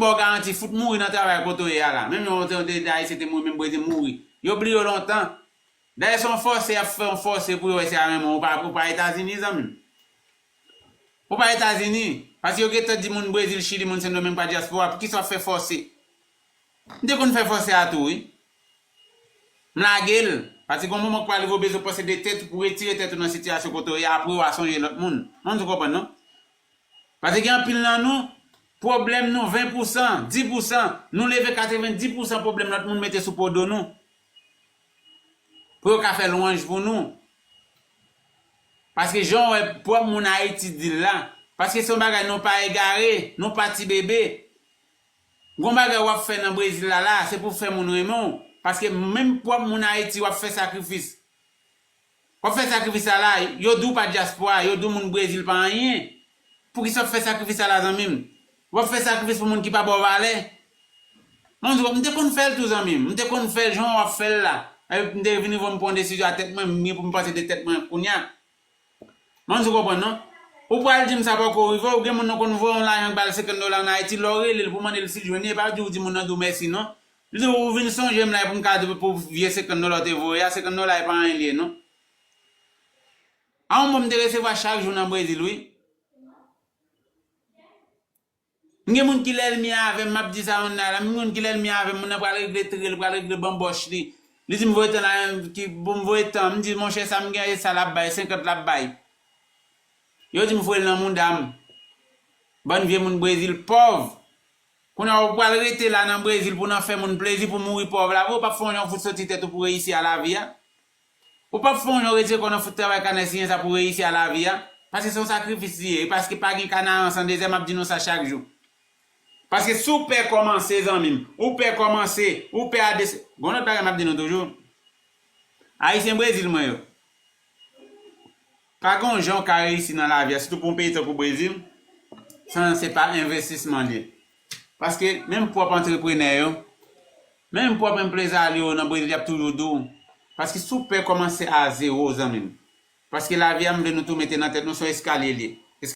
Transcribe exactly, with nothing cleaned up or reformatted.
Ba w garanti, fout mouri nan travay kote w ye a la. Menm yon te, te, te Ayisyen te mouri, menm Brezil mouri. Yo bliye w lontan. Dayè se yon fòse y ap fè, yon fòse pou yo wè si y a renmen w. Ou pa, ou pa Etazini, zanmi m. Ou pa Etazini. Paske yo gentan di moun Brezil, Chili, moun Sendomeng pa dyaspora. Poukisa w ap fè fòse? M te konn fè fòse a tou, wi. M lage l. Paske gen yon moman k pral rive w bezwen panse de tèt ou pou retire tèt ou nan sitiyasyon kote w ye, apre w a sonje lòt moun. Mwen, ou konprann, non? Paske gen anpil nan nou, pwoblèm nou ven pousan, dis pousan, nou leve katrevenndis pousan pwoblèm lòt moun mete sou po do nou. Pou yo ka fè lwanj pou nou. Paske jan w wè pwòp moun Ayiti di l la, paske se yon bagay nou pa egare, nou pa ti bebe. Gon bagay w ap fè nan Brezil la la, se pou fè moun renmen w. Paske menm pwòp moun Ayiti w ap fè sakrifis. W ap fè sakrifis la la, yo di w pa dyaspora, yo di w moun Brezil pa anyen. Poukisa w ap fè sakrifis la la, zanmi m? W ap fè sakrifis pou moun ki pa ba w valè. Mwen, m te konn fè l tou, zanmi m. M te konn fè l jan w ap fè l la. Epi m te vin rive m pran desizyon a tèt mwen, m gen pou m panse de tèt mwen kounya. Mwen, ou konprann, non? Ou pral di m sa poko rive w, gen moun nan konn voye yon lajan k ba l senkant dola ann Ayiti, lè w rele l pou mande l si l jwenn li, e pa di w di moun nan di w mèsi, non. Li di w, ou vin sonje m la, e pou m ka di pou vye senkant dola w te voye a, senkant dola e pa anyen li ye, non. A yon moman, m te resevwa chak jou nan Brezil, wi. M gen moun ki lènmi avè m, m ap di sa yon nèg la, m gen moun ki lènmi avè m, moun nan pral regle tire l, pral regle banbòch li. Li di m voye tan la, ki pou m voye tan, m di, monchè, sa m gen, e sa l ap bay, senkant l ap bay. Yo di m voye l nan mouda m. Bann vye moun Brezil pòv. Kounye a, ou pral rete la nan Brezil pou nan fè moun plezi, pou mouri pòv la vre, ou p ap fè yon jan fout soti tèt ou pou reyisi a lavi a. Ou p ap fè yon jan retire kò w nan fout travay kanè siyen sa pou reyisi a lavi a. Paske se yon sakrifis li ye. E paske pa gen kanaran san dezè, m ap di nou sa chak jou. Paske si w pè kòmanse, zanmi m, ou pè kòmanse, ou pè a desi-, gon lòt bagay m ap di nou toujou. Ayisyen Brezil mwen yo. Pa gen yon jan w ka reyisi nan lavi a, sitou pou yon peyi tankou Brezil, san se pa envestisman li ye. Paske menm pwòp antreprenè yo, menm pwòp enplezaryo yo nan Brezil, y ap toujou di w, paske si w pè kòmanse a zewo, zanmi m. Paske lavi a, m vle nou tou mete nan tèt nou, se yon eskalye li ye.